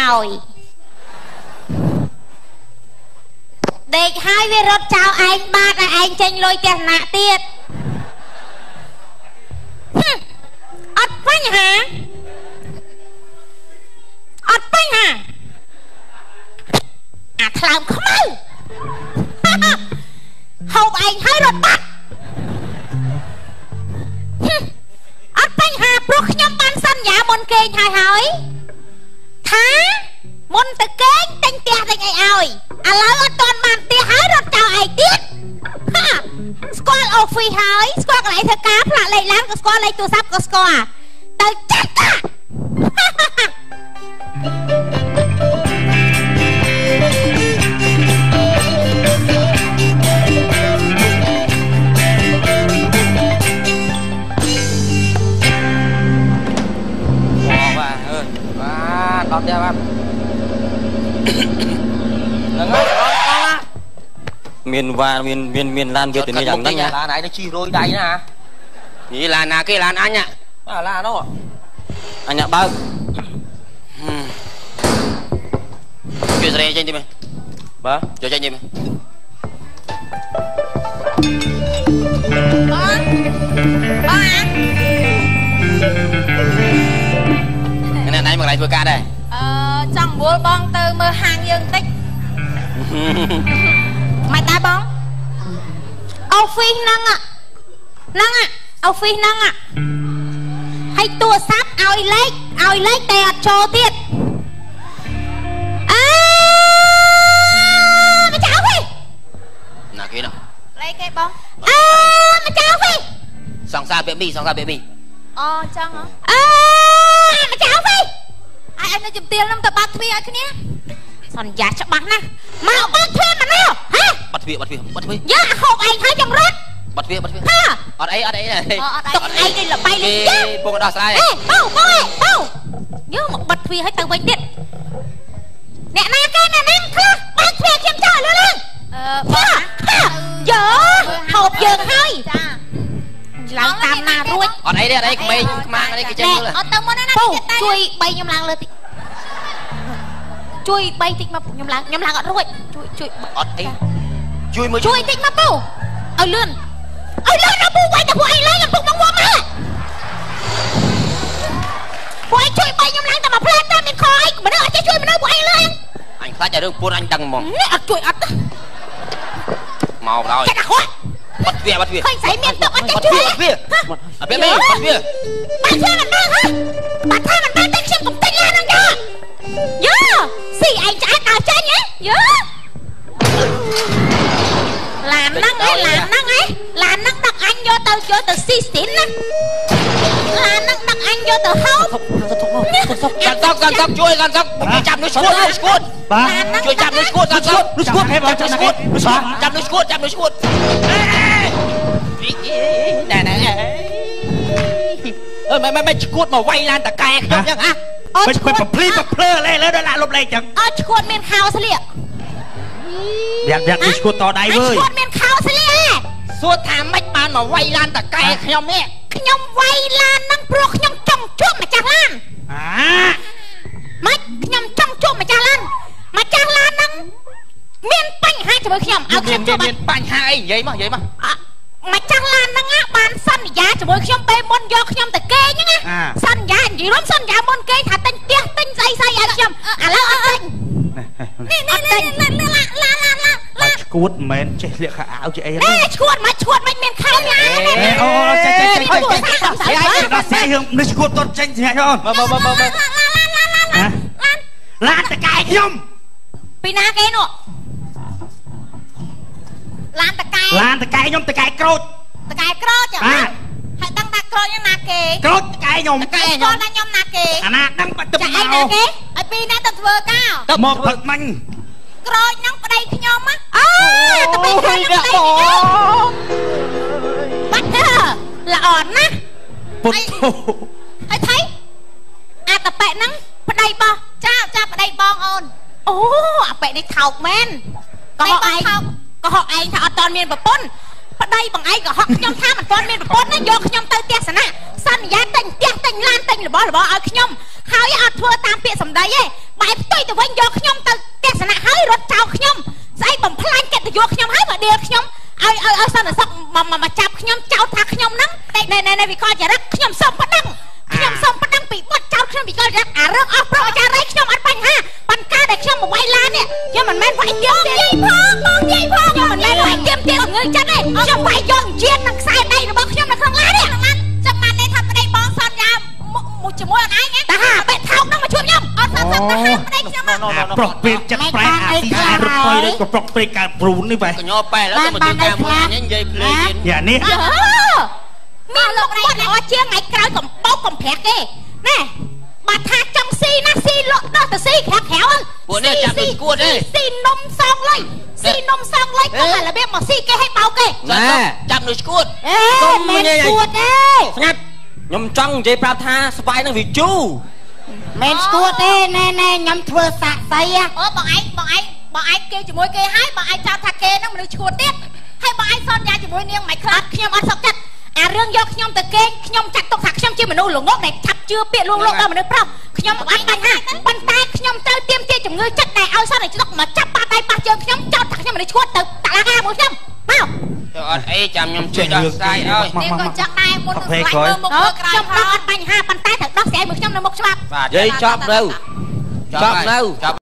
ហើយដេកហើយវារត់ចោលឯងបាត់ឲ្យឯងចេញលុយទស្សនៈទៀតអត់បញ្ហាអត់បញ្ហាអាថ្លើមខ្មៅហូបឯងហើយរត់បាត់អត់បញ្ហាព្រោះខ្ញុំបានសន្យាមុនគេងហើយហើយថាមុនទៅគេងទិញផ្ទះទិញអីឲ្យឥឡូវអត់ទាន់បានផ្ទះហើយរត់ចោលឯងទៀតស្គាល់អូហ្វីសហើយស្គាល់កន្លែងធ្វើការផ្លាកលេខឡានក៏ស្គាល់លេខទូរស័ព្ទក៏ស្គាល់ទៅចាត់តា ដល់ផ្ទះបាទហ្នឹងហើយមានវ៉ាមានមានមានឡានវេទនាយ៉ាងហ្នឹងណាឡានឯងនេះជិះរយដៃណានេះឡានណាគេឡានអញបាទឡាននោះអញបើកជួយស្រីចេញទីមើលបាទជួយចេញទីមើលបងបងអ្នកណៃមកកន្លែងធ្វើការដែរចង់វល់បងទៅមើលហាងយើងតិចមិនដែរបងអូហ្វីសហ្នឹងហ្នឹងអូហ្វីសហ្នឹងហើយទូរស័ព្ទឲ្យលេខឲ្យលេខតែអត់ចូលទៀតអើម្ចាស់អូហ្វីសណាគេនោះលេខគេបងអើម្ចាស់អូហ្វីសសង្សារពាក្យមីសង្សារពាក្យមីអូចឹងអើម្ចាស់អូហ្វីសឯងនៅជំទាវនឹងទៅបាត់ទ្វារឲ្យគ្នាសន្យាច្បាស់ណាស់មកបាត់ទ្វារមកណោះហ៎បាត់ទ្វារបាត់ទ្វារបាត់ទ្វារយ៉ាហូបឯងហើយចង់រត់បាត់ទ្វារបាត់ទ្វារអត់អីអត់អីទុកឯងនេះលបៃលេងយ៉ាពងដោះស្រាយអេបងបងអេបងយើងមកបាត់ទ្វារឲ្យទៅវិញទៀតអ្នកណាគេអ្នកណាខ្លះបាត់ទ្វារខ្ញុំចោលលឿនបងយើហូបយើងហើយចាឡើងតាមណារួចអត់អីទេអត់អីក្មេងខ្មាំងអីគេចេះមើលអត់ទៅមុនណាជួយបីខ្ញុំឡើងលើតិចជួយបីតិចមកខ្ញុំឡើងខ្ញុំឡើងអត់រួចជួយជួយអត់អីជួយមើលជួយតិចមកពូឲ្យលឿនឲ្យលឿនណាពូវាយតែពួកឯងឡើងខ្ញុំពុកមកមកពួកឯងជួយបីខ្ញុំឡើងតែមួយផ្លែតតែមានខអីមនុស្សអត់ចេះជួយមនុស្សពួកឯងឡើងអញខ្លាចតែរឿងពួនអញដឹងហ្មងនេះអត់ជួយអត់មកដល់ចាក់ហត់បាត់ទ្វារបាត់ទ្វារឃើញស្រីមានទុកអត់ចេះជួយបាត់ទ្វារអត់ពាក់មេបាត់ទ្វារបាត់ទ្វារមិនបានហ៎បាត់ថាមិនបានតែខ្ញុំកំទេចឡានហ្នឹងយ៉ាយោស៊ីឯងឆ្អែតដល់ចេញហ៎យោឡានហ្នឹងឯងឡានហ្នឹងឯងឡានហ្នឹងដឹកអញយកទៅយកទៅស៊ីស្ទីនណាឡានហ្នឹងដឹកអញយកទៅហូបកាន់សក់កាន់សក់ជួយកាន់សក់ចាប់នោះឈួតឈួតជួយចាប់នោះឈួតកាន់សក់នោះឈួតហេបងចាប់នោះឈួតចាប់នោះឈួតចាប់នោះឈួតណែណែអើមិនមិនឈួតមកវាយឡានតកែខ្ញុំចឹងហ៎អត់ឈួតប្រភ្លីប្រភ្លើលេលើដល់ឡាលុបលេខចឹងអត់ឈួតមានខោស្លៀកយ៉ាក់យ៉ាក់នេះឈួតតដៃវើយឈួតមានខោស្លៀកសួរថាម៉េចបានមកវាយឡានតកែខ្ញុំនេះខ្ញុំវាយឡានហ្នឹងព្រោះខ្ញុំចង់ជួបម្ចាស់ឡានអាម៉េចខ្ញុំចង់ជួបម្ចាស់ឡានម្ចាស់ឡានហ្នឹងមានបញ្ហាជាមួយខ្ញុំឲ្យខ្ញុំជួបមានបញ្ហាអីនិយាយមកនិយាយមកម្ចាស់ឡានហ្នឹងបានសន្យាជាមួយខ្ញុំពេលមុនយកខ្ញុំទៅគេហ្នឹងណាសន្យានិយាយរួមសន្យាមុនគេថាទិញផ្ទះទិញស្អីស្អីឲ្យខ្ញុំឥឡូវអត់ទិញនេះនេះនេះឡាឡាឡាឡាឈួតមិនមែនចេះស្លៀកខោអាវចេះអីទេឈួតមកឈួតមិនមានខោឡានអូចេះចេះចេះចេះដល់ស្អីរឿងនេះឈួតតត់ចេញស្ញាក់អូនមើលមើលមើលឡានតកែខ្ញុំពីណាគេនោះឡានតកែឡានតកែខ្ញុំតកែក្រូចតកែក្រូចបាទហើយដឹងថាក្រូចហ្នឹងណាគេក្រូចតកែខ្ញុំតកែស្គាល់ថាខ្ញុំណាគេអាណាដឹងបាត់ទៅមកចាឯណាគេឲ្យពីណាទៅធ្វើការទៅមកផឹកមាញ់ក្រូចហ្នឹងប្តីខ្ញុំណាអើទៅប្តីខ្ញុំបាត់ទៅល្អណាស់ពុទ្ធហើយថៃអាតប៉ែហ្នឹងប្តីបោះចាចាប្តីបងអូនអូអាប៉ែនេះថោកមែនក៏ហកឯងក៏ហកឯងថាអត់តន់មានប្រពន្ធប្តីបងឯងក៏ហកខ្ញុំថាមិនតន់មានប្រពន្ធណាយកខ្ញុំទៅផ្ទះសនៈសន្យាទិញផ្ទះទិញឡានទិញរបស់របរឲ្យខ្ញុំហើយអត់ធ្វើតាមពាក្យសម្ដីទេ បែរផ្ទុយទៅវិញយកខ្ញុំទៅទស្សនៈហើយរត់ចោលខ្ញុំស្អីបំផ្លាញកិត្តិយសខ្ញុំហើយមកដៀលខ្ញុំឲ្យឲ្យឲ្យសន្តិសុខមកមកចាប់ខ្ញុំចោទថាខ្ញុំហ្នឹងណែណែណែវិកលចរិតខ្ញុំសូមប្តឹងខ្ញុំសូមប្តឹងពីបទចោទខ្ញុំវិកលចរិតអារឿងអស់ប្រុសអាចារ្យខ្ញុំអត់បញ្ហាប៉ុន្តែដែលខ្ញុំមកវាយឡាននេះខ្ញុំមិនមែនវាយទៀមទាផងបងនិយាយផងខ្ញុំមិនមែនវាយទៀមទាជំងឺចិត្តទេខ្ញុំវាយយកជៀននិងខ្សែដៃរបស់ខ្ញុំនៅក្នុងឡាននេះចាំបានន័យថាប្តីបងសន្យាមួយជាមួយអនឯងតាហាបែថោកហ្នឹងមកជួបខ្ញុំអត់សន្យាតាហាប្តីខ្ញុំ ប្រុសពេកចិត្តប្រែអាស៊ីអារត់ទៅឬក៏ប្រុសពេកកើតព្រូននេះបែកញោប៉ែឡើយទៅមកជួយការមួយនិយាយភ្លេទៀតយ៉ានេះ មានលោកគាត់ល្អជាងថ្ងៃក្រោយកំបោកកំប្រាក់ទេណែបើថាចង់ស៊ីណាស៊ីលក់ដោះទៅស៊ីក្រៅក្រៅ ពួកនេះចាប់ទៅគួតទេ ស៊ីនំសងលុយស៊ីនំសងលុយកុំតែរបៀបមកស៊ីគេឲ្យបោកគេ ណែចាប់នៅឈួត អេមិនឈួតទេ ស្ងាត់ខ្ញុំចង់និយាយប្រាប់ថាស្វាយនឹងវាជូរ មិនស្គួតទេណែណែខ្ញុំធ្វើសាក់សី អូបងឯងបងឯងបងឯងគេជាមួយគេហើយបងឯងចោទថាគេហ្នឹងមនុស្សឈួតទៀតហើយបងឯងសន្យាជាមួយនាងមិនខ្លះ ខ្ញុំអត់សុខចិត្តអារឿងយកខ្ញុំទៅគេងខ្ញុំចាត់ទុកថាខ្ញុំជាមនុស្សល្ងងដែលឆាប់ជឿពាក្យលួងលោមដល់មនុស្សប្រុសខ្ញុំអត់បញ្ហាប៉ុន្តែខ្ញុំត្រូវទៀមទាជំងឺចិត្តដែលឲ្យសន្តិសុខមកចាប់បាតដៃប៉ះជើងខ្ញុំចោទថាខ្ញុំមនុស្សឈួតទៅតឡាការមួយខ្ញុំមក ទៅអត់អីចាំខ្ញុំជួយដោះស្រាយឲ្យ នាងក៏ចឹងដែរមុននឹងស្លាញ់មើលមុខមើលក្រោយ ខ្ញុំដោះអត់បញ្ហាប៉ុន្តែត្រូវដោះស្រាយមួយខ្ញុំនៅមុខច្បាប់ និយាយចប់ទៅចប់ទៅ។